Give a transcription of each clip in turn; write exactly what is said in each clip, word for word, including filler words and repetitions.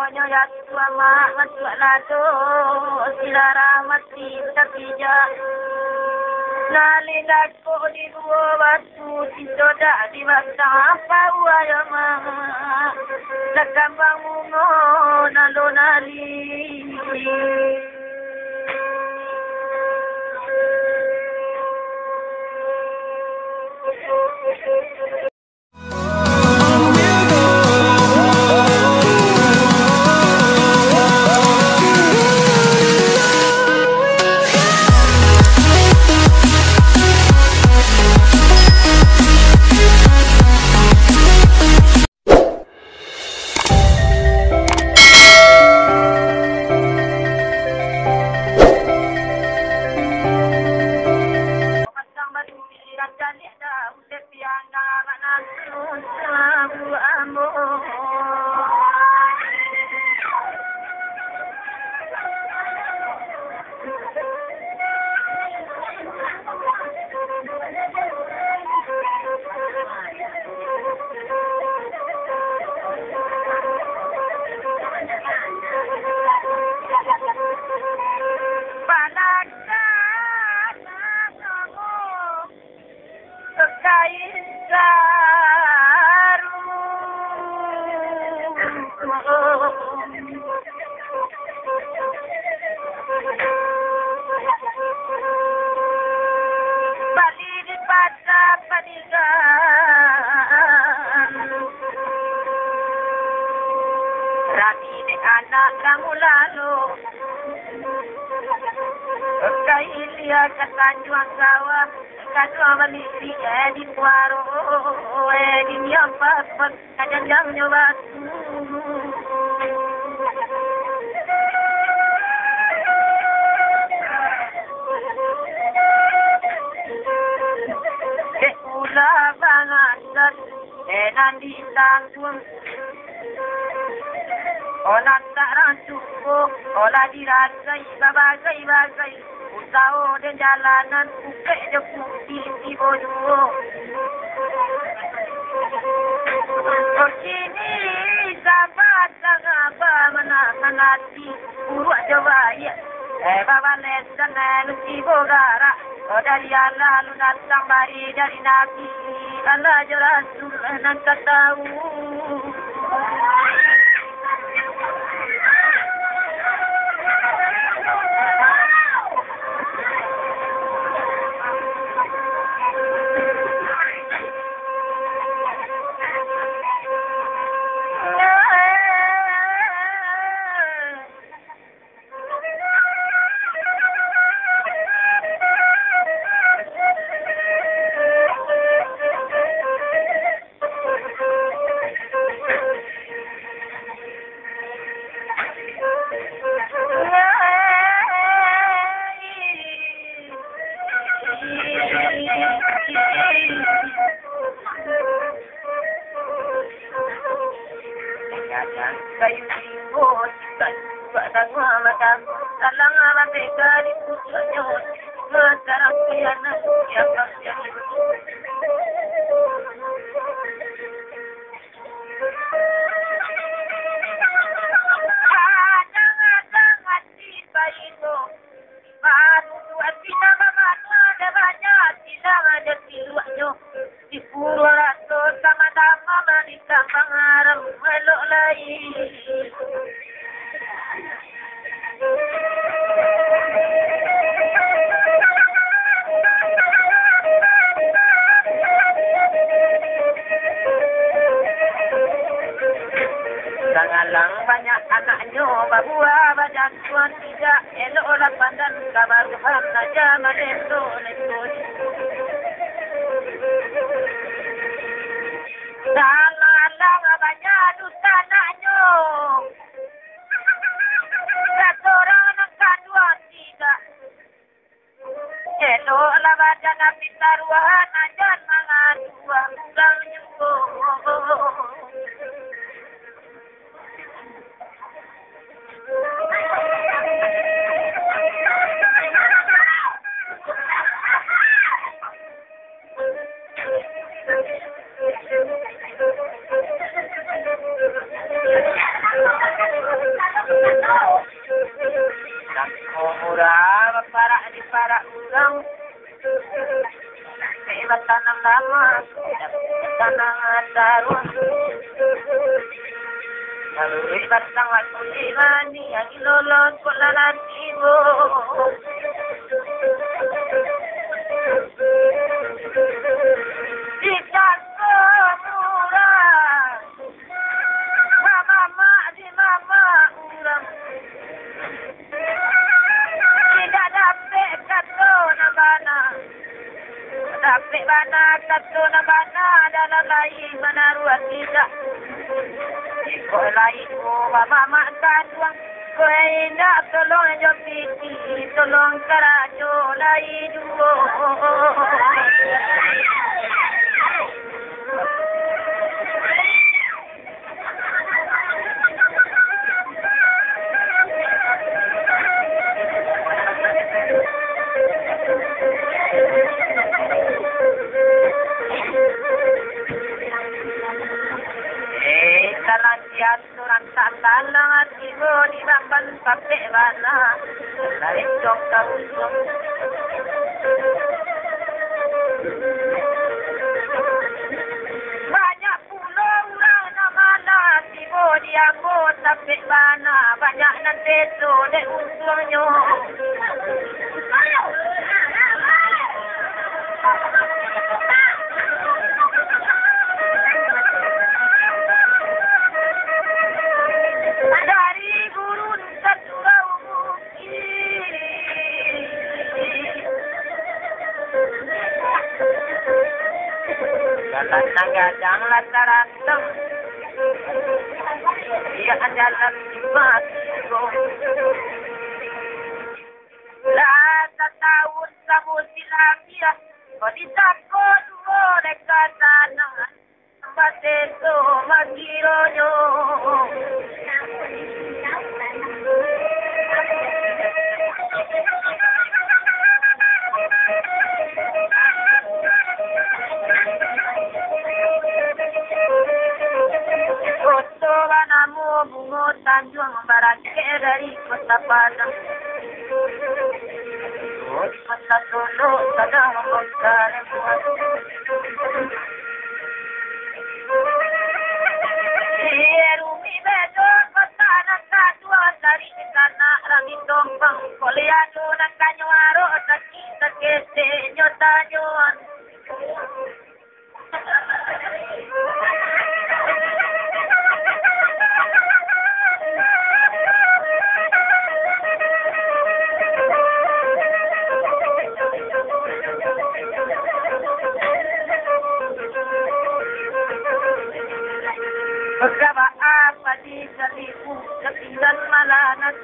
Nyo jatuah mak masuak lado, silarah mati tapijak. Nalih dako di duo batu, cinto dak di batang, apo uwai mak, dakambang bungo nalo nalih. Kain sarung. Bali di Pasa Paniagaan. Rami dek anak kamu lalu. Ka ilia ka Tanjuang Sawah. Kaduo baliak, eh, di Kuaro, eh, di Miampas, kajanjangnyo batu. Dek ulah bangasan, eh, nan ditangguang. Olah tak rancuko, olah dirasai babagai-bagai. Usaho den jalanan, ukek jo putih tibo juo. Kini sabatang aba manahan ati, buruak jo baiak, eh, babalesan, eh, tibo garak. Oh, dari Allah alun datang, bari dari Nabi, Allah jo Rasul nan ka tau. Di puro raso sama-sama manitah pangarang elok lai. Anaknyo babuah bajantuang, tidak elok lapan dan kabaruhan aja malendo-lendo. Salah-alah banyak dusa anaknyo. Sasorang nan kanduang tidak. Eloklah badan nan pitaruahan, jan mangaduah urang juo. Sangko murah baparak di parak urang. Dapek batanam lama, dapek batanam taruah. Lalu duit batang waktu di mani, angin lolong kok lalan tibo. Di sangko murah. Mamamak di mamak urang. Indak dapek kato nan bana. Dapek bana kato nan bana dalam lai manaruah tidak. Iko lai ko mamamak kanduang. Kok indak, tolong jo pitih, tolong karajo lai juo. Eh, salah sian. Surang tak talang tibo di bamban papek bana, lain dong ka usung. Banyak pulo urang nan malah tibo di ambo tapek bana, banyak nan teso dek usungnyo. Dari gurun ka surau bukik. Jalan nan gadang lah tarantang. Iyo jalan di mati. Lah satahun samo silamiah, kok disako duo dek ka tanah, bateso makironyo. Koto banamo Bungo Tanjuang, barangkek dari Kota Padang. Di Kota Solok sadang mambongkar rumah. Di rumik bedo kota nan kaduo, dari sanak rami tompang. Kok liado nan kanyo arok, sakik saketek nyo tanyoan. Baa padi salibu, katinggan malah nan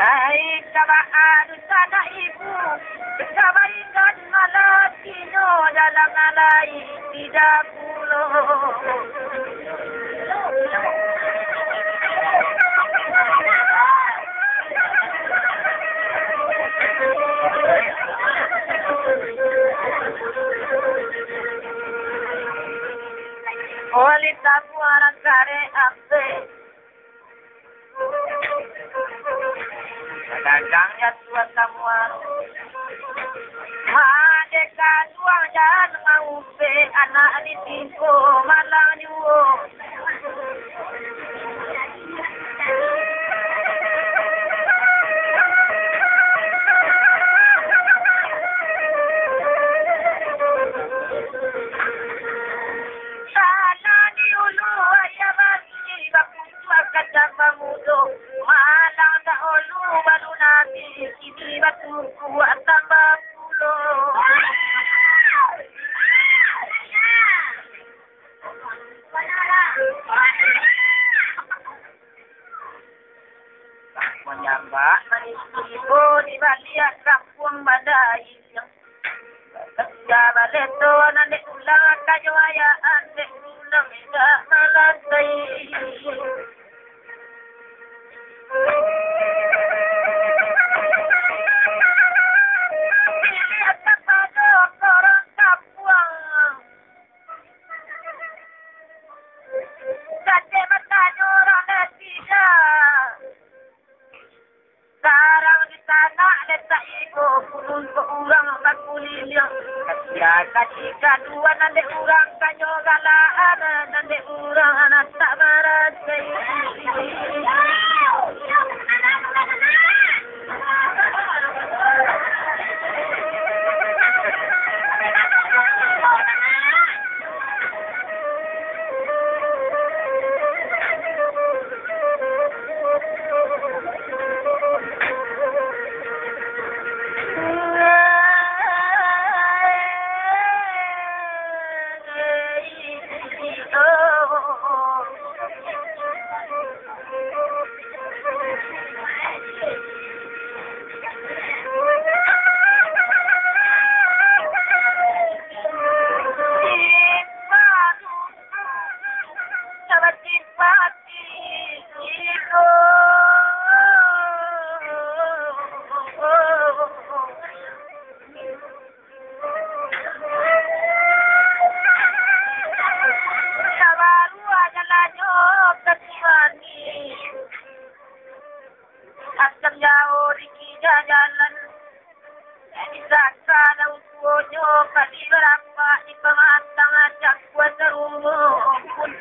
Ai, kabaa dusa anak ibu, kabaikan malakinyo dalam alai tidak pulo. Oleh tamu arang karek ape? Kadang-kadang ya tua tamu arang. Ade kaduang jan maupek anak ditimpo malang juo. Nan dek urang kanyo ayaan, dek urang indak malantai. Dilihat kapado urang kampuang, kacek matanyo urang natijan. Sarang di tanak letak ibo, pulun ko urang bakuliliang. Katika-katika duo nan dek urang kanyo galaan, nan dek urang nan tak marasai. Sabaru aja lanyo ka Suwani. Akan jauah di kida jalan. Di saka daun tuonyo, padi barapak di pamatang, cakua sarungo pun.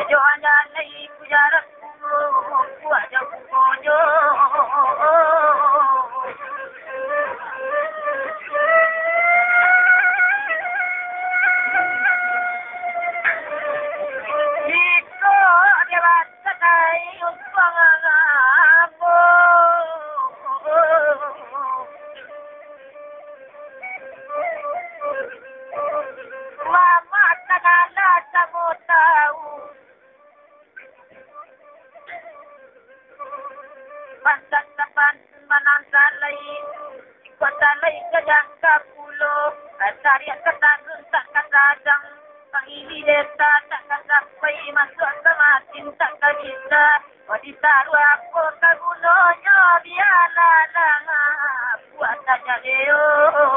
Jo aja lai ku jarak bungo, kuat jo bungonyo. Iko dewasa Sadai umpang ambo. Mamak sagalo samo tau. Pantan sapan manang salai. Kota lai ka jangka pulo, tariak ka tagun tak ka sadang, pangili desa tak ka sampai, masuak ka masin tak ka bisa. Kok ditaruah apo ka gunonyo, bialah lah, buat saja deh, oh.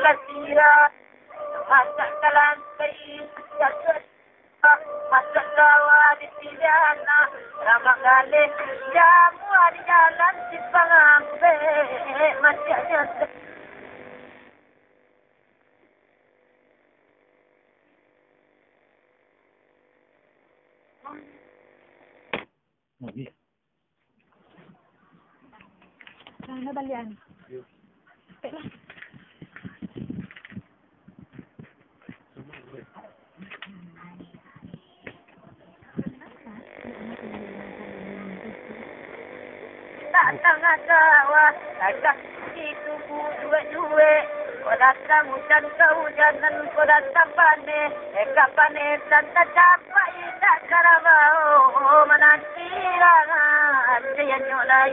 Lah sirah, masak ka lantai, jatuah. Masak kawa di pilihan, ramah galeh, jamu di jalan simpang ampek, masak nyo. Nah, balian. Pek lah. Tak tangah sawah, agak di tubuh juek-juek. Kok datang ujan, kaujanan, kok datang paneh, eh, ka paneh, tan tacap. Pai tak karabau mananti rangan, cayannyo lai.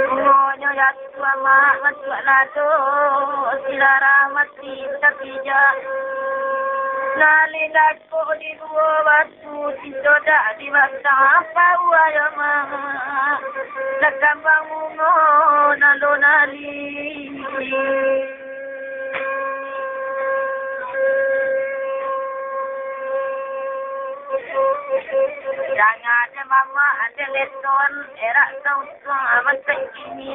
Monyo jatuah mak masuak lado, silarah mati tapijak. Nalih dakok di duo batu, cinto dak dibatang paua yo mak. Dakambang bungo nalo nalih. Jangan mamak ade leton, erak tau suang amat kini.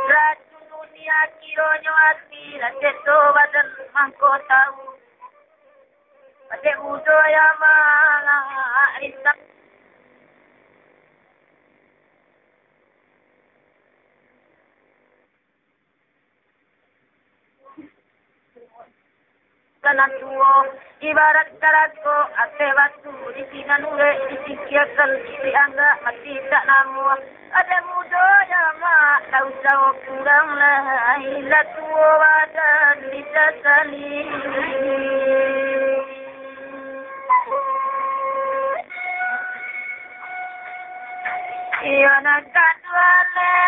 Racun dunia kironyo ati, lah ceto badan mangko tau. Ade mudo ya malah risau. Tanah tuo, ibarat karako, ateh batu, di sinan urek, disingkiakan, dianggap mati tak namuah. Ade mudo jamak, tak usah kurang lai, lah tuo badan disasali. Iyo nan kaduo lai,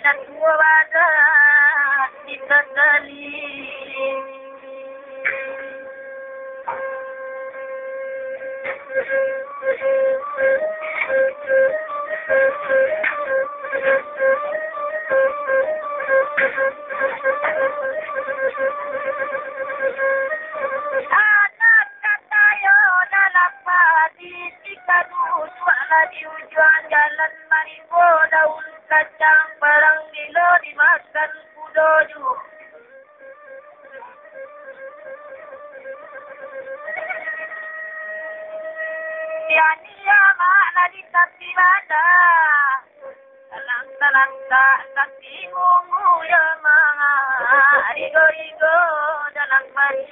nan tuo badan disasali. Anak katayo dalam padi, tika duduak lah di ujuang jalan, maribo daun kacang, barang bilo dimakan kudo juo. Dianiayo mak lah di tapi badan. Talantak-talantak kaki munggu yo mak, rigo-rigo dalam padi.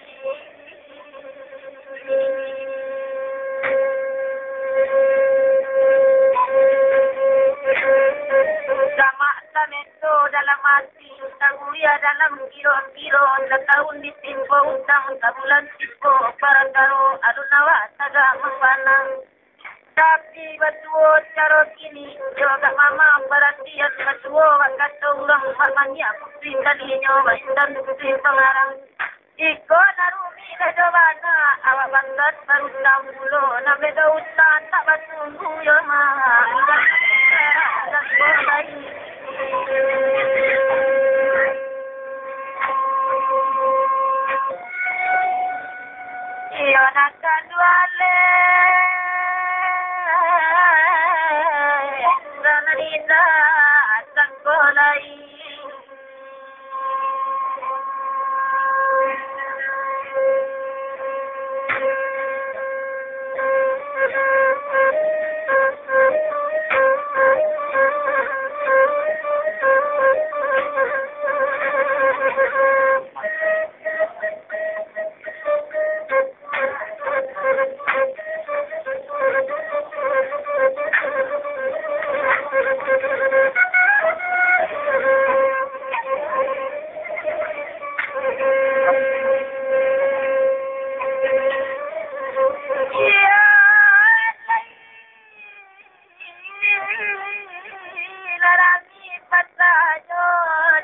Jamak sameto dalam ati, taguliah dalam kiro-kiro, satahun ditimpo utang, sabulan timpo parakaro, alun awak tagak mampanang. Tapi batuo caro kini, yo agak mamang paratian batuo, bakato urang mak maniak pusing kalinyo, baintan pusing pangarang. Iko narumi dah jo bana, awak bangat barutang pulo, nan beda utang tak batunggu yo mah. Iyo nak kaduo lai, urang nan indak sangko lai. Larami pasahnyo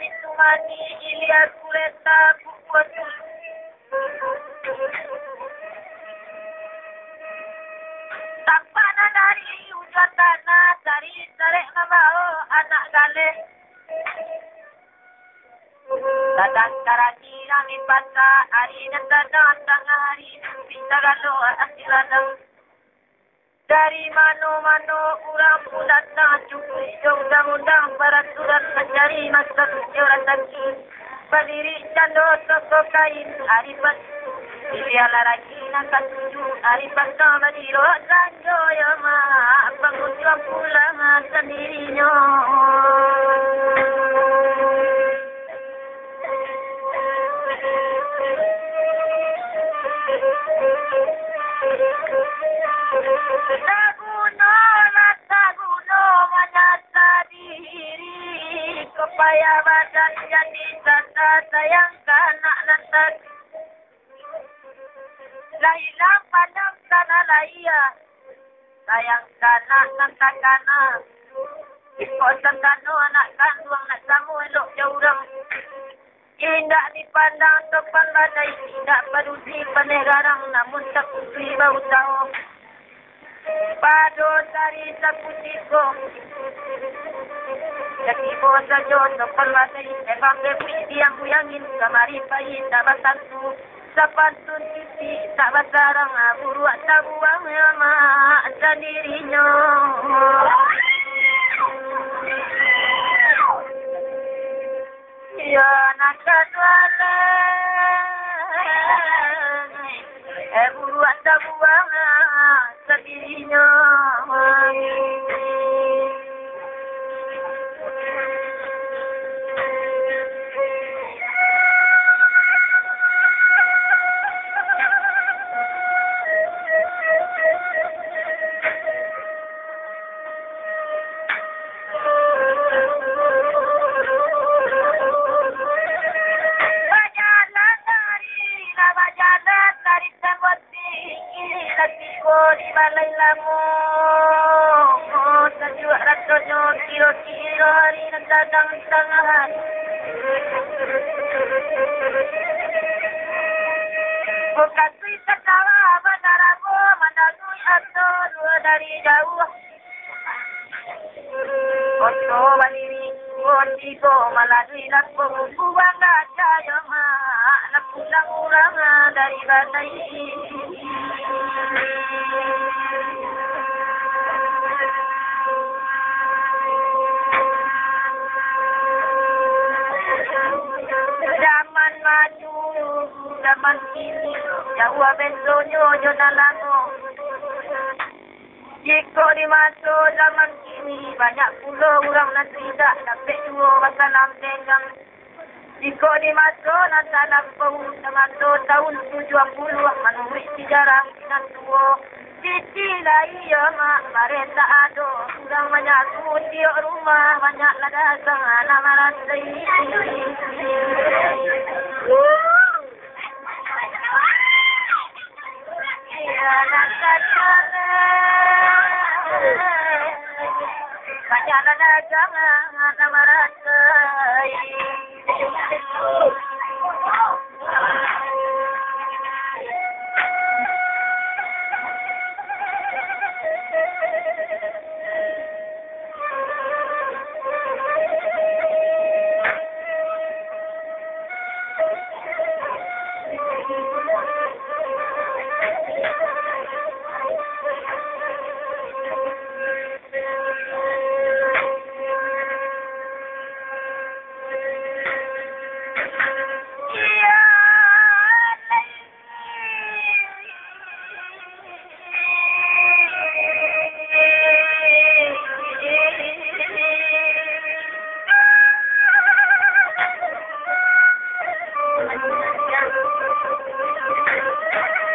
ditumani ilia kureta kukuah tulu. Tapak nan dari ujuang tanah, sari sarek mambaok anak galeh. Sadang karati rami pasak, ari nan sadang tangah ari, sumpik sagalo asil ladang. Dari mano-mano urang pun datang, cukuik jo undang-undang paraturan, mancari makan jo rasaki. Badirik cando toko kain, ari patu Bialah ragi nan katuju, ari patang badiro sanjo yo mak, pangujuang pulang sandirinyo. Taguno lah taguno manyasa diri, ko payah badan jadi sasa, sayang ka anak nan tak Lah ilang pandang tanah lahia, sayang ka anak nan takana. Iko santano anak kanduang nak samo elok jo urang. Indak dipandang topan badai, indak padusi paneh garang, namun takutuih bautao. Pado sari sakutiko, tibo sajo topan badai, tebang debuik diambuih angin, kamari pai indak batantu. Sapantun titik tak basarang, buruak tabuang mak sandirinyo. Iyo, nan kaduo lai, eh, buruak tabuang sandirinyo. Bajalan dari, lah bajalan dari tembok tinggi, lah tibo di balai lamo. Sajuak rasonyo, kiro-kiro ari nan sadang tangah hari. Bukasuik satawa bandarabo, mandanui ato duo dari jauah. Oto baliri, oto tigo malalui lapong, buang gajah yo mak, nak pulang urang dari badai. Zaman maju, zaman kini, jauah bedonyo jo nan lamo. Jikok di maso zaman kini, banyak pulo urang nan tidak dapek juo basalam dengan. Jikok di maso nan talampau, sarato tahun tujuah puluah, manuruik sijarah nan tuo, siti lai yo mak, bareh tak ado, urang banyak tiok rumah, banyak lah dagang, anak marasai.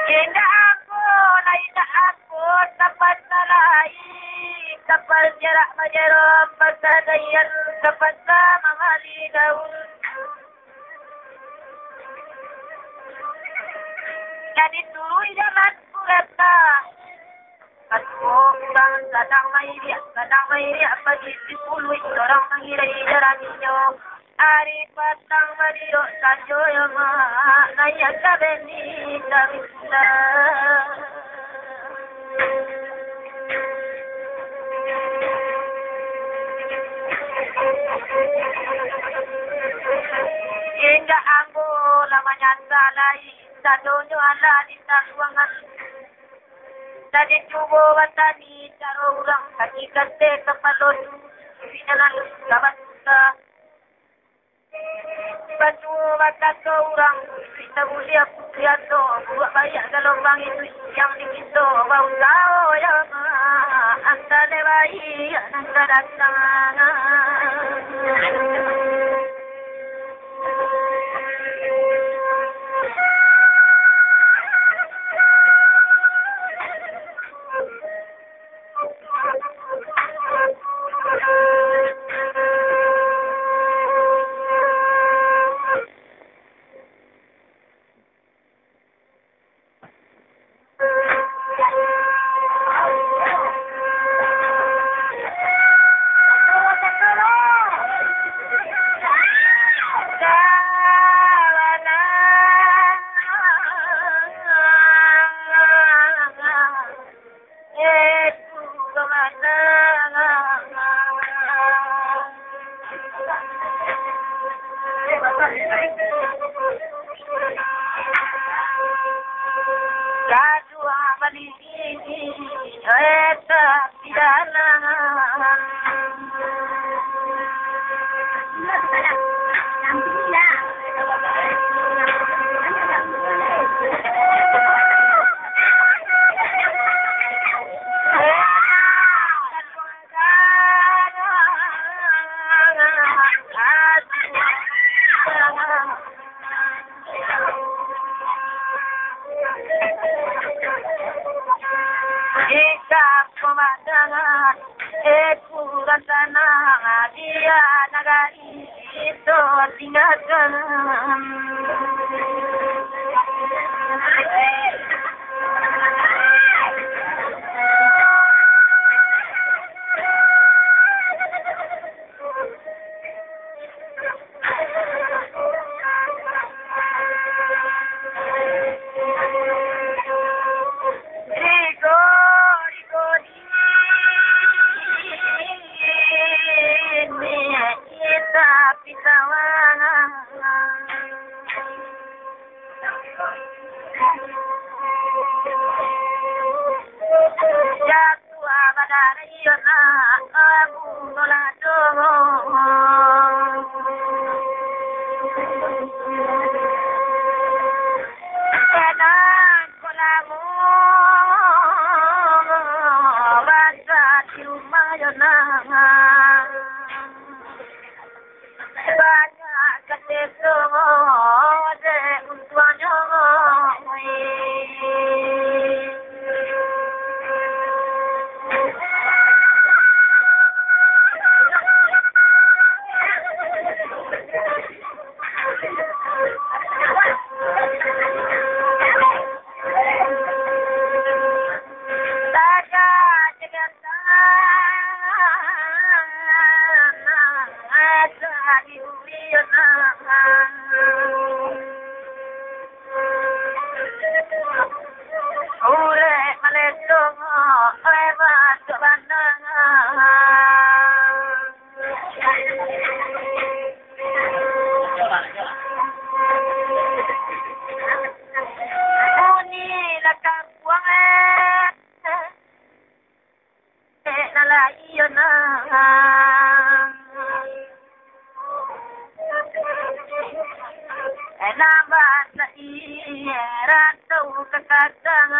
Indak apo, lah indak apo, tapatah lai, kapal jarak bajaroa, pasar Dayan, kapatah mambali daun. Jadi turuik jalan kureta. Katuo urang sadang mairiak, sadang mairiak, pagi sipuluik urang mangirai jaraninyo. Ari patang badiro sajo yo mak, naiak ka beni dari pulang. Indak ambo lah manyasa lai, sadonyo alah ditangguangan. Tadi cubo batani caro urang, kaki kate kapalo tu, isi jalan ka batuta. Batuo bakato urang, isi tabuliah putih ato. Buat baiak galombang itu yang dipinto bausaho, ya Allah, antah lai baiak nan ka datang. Jika kau mandanga, eh, kurang tanang, dia nagari itu tinggalkan. Banyak kateso dek untuangnyo. Bunyi lah kampuang, eh. Eh, nan lai yo nan. Eh, nan basai rantau ka kadang.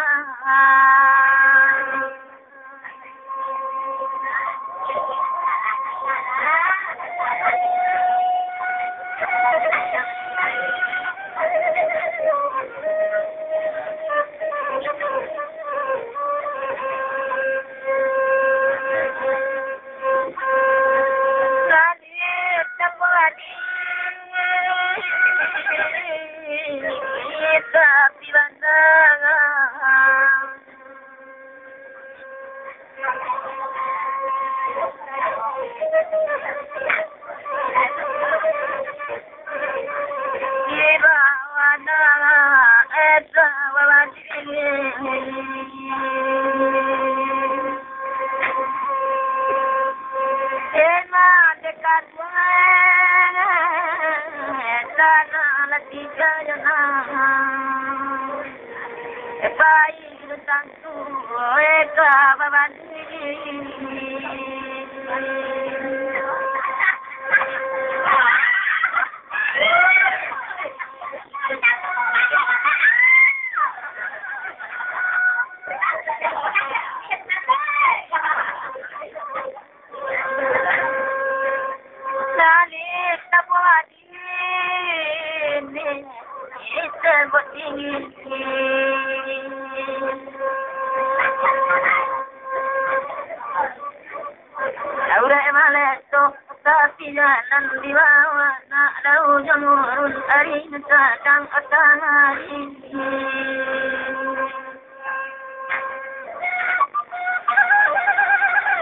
Di bawah nak daun jamurun, ari nan sadang matangari.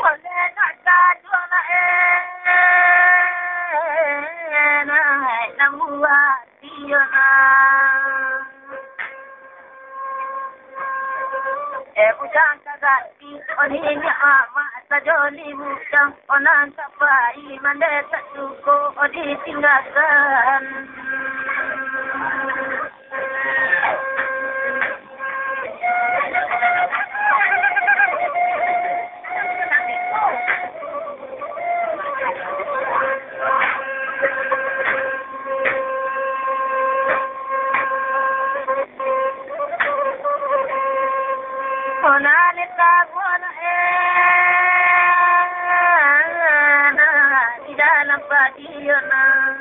Oleh nak sajo nak, eh, nak, nak buah. Iyo nah. Eh, bujang sagati, oh niniak mamak sajo ni bujang, oh nan ka pai mandesak suko, oh ditinggakan. Di dalam padi, yo nah.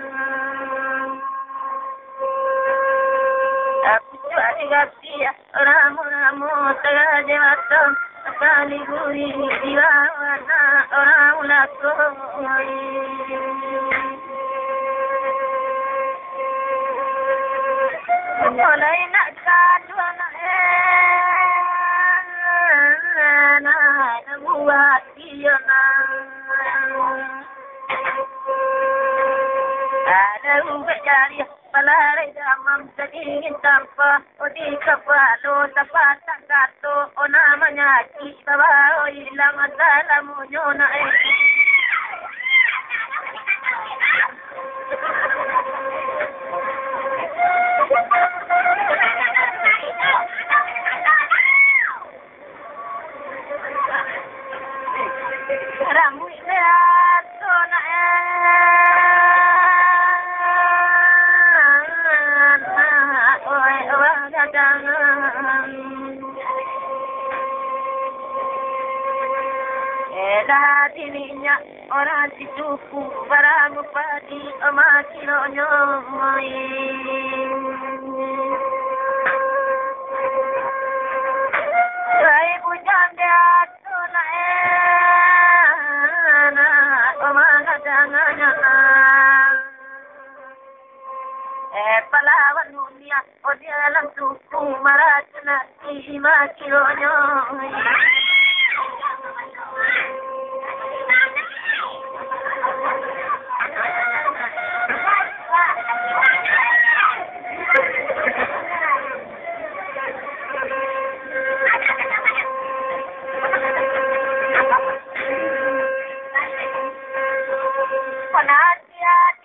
Pucuak digasiah, ramo-ramo tagah jo batang, sakali gurih di bawah nak urang lakoi. Mulai nak kaduo nak, eh, nak buah iyo nah. Ada ubek jari, balarai damam, sadingin tampa, oh di kapalo, sapatang kato, oh nan manyakik, babawa ilang, salamonyo nak, eh. Rambuik sehat tu nak, eh, nak, oi, urang gadangan. Eh, lah di minyak. Urang di suku baramo padi, makinonyo main. Lai bujang di ateh nak, eh, nak, mangadangannyo nak. Eh, palawan dunia, oh, di alam suku, maracun ati, makinonyo. Panasihat.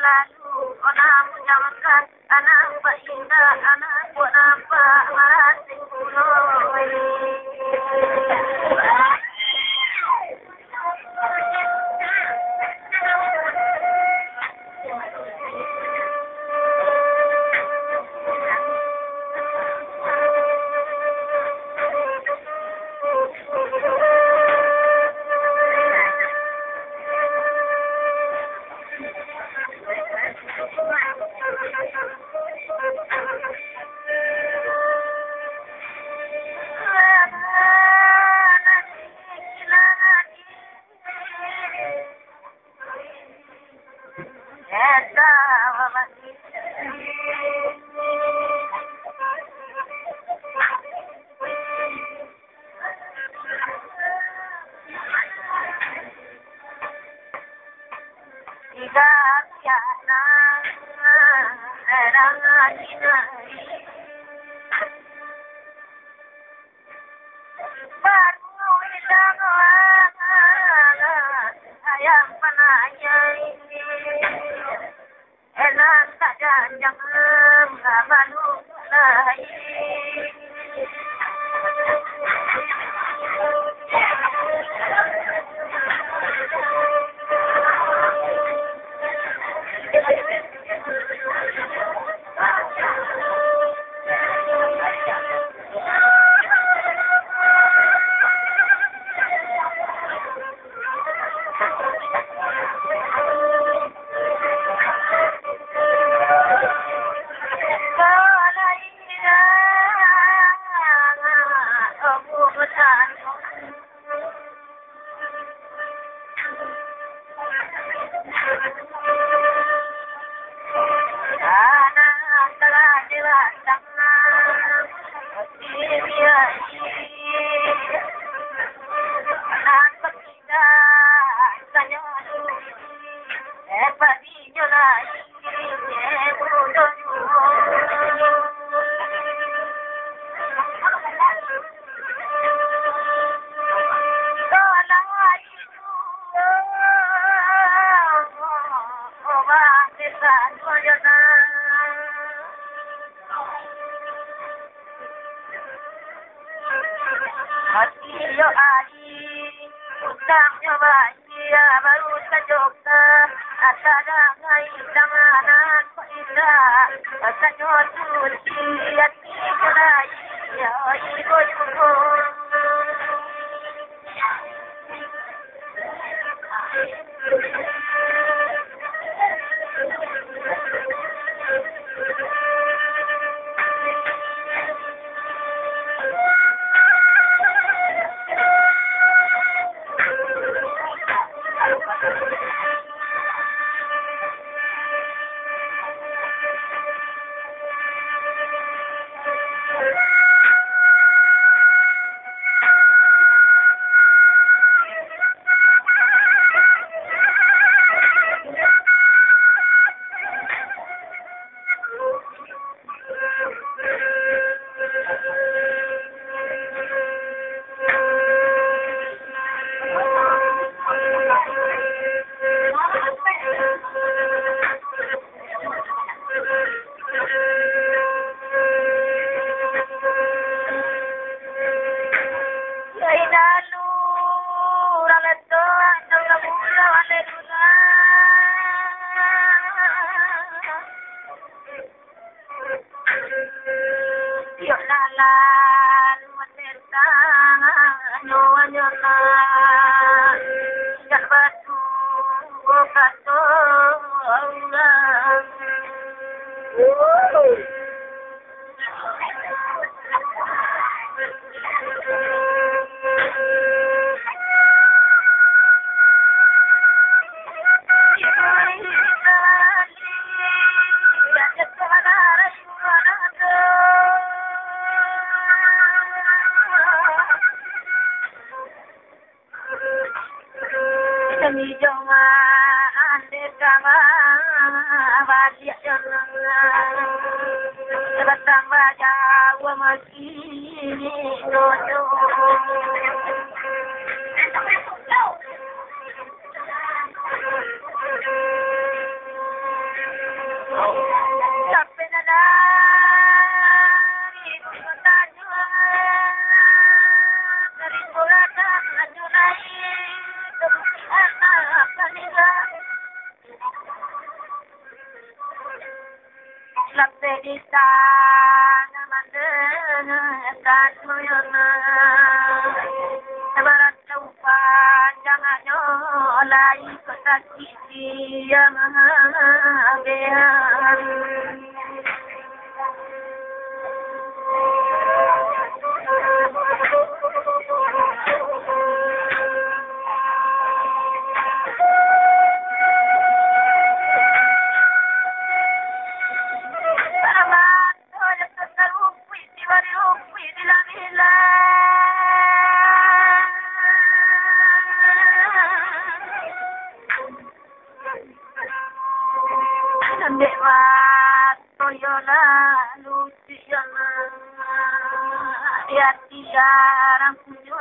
Lalu, kau nak menjawabkan, anak buat indah, anak buat nampak, marah singgulo ini. Hati yo ari, utang nyo bayia, baru sajo ka, asa dangai tangan ko indak, rasanyo suci hati ko lai, yo ibo juo. Kami jamaah ande kama baliak janang, batambah jauah masih dojo. Sampai nan dari Timur Tanjuang, dari Sulatang Tanjuang lai, ke Bukik Anak Paningga. Lapeh di tanah mandekan muyun, sabarantau panjang anyo lai kok sakik. Iya, mahabean. Selamat. Dek mato yo lah lucu yo lah, di ati garang punyo.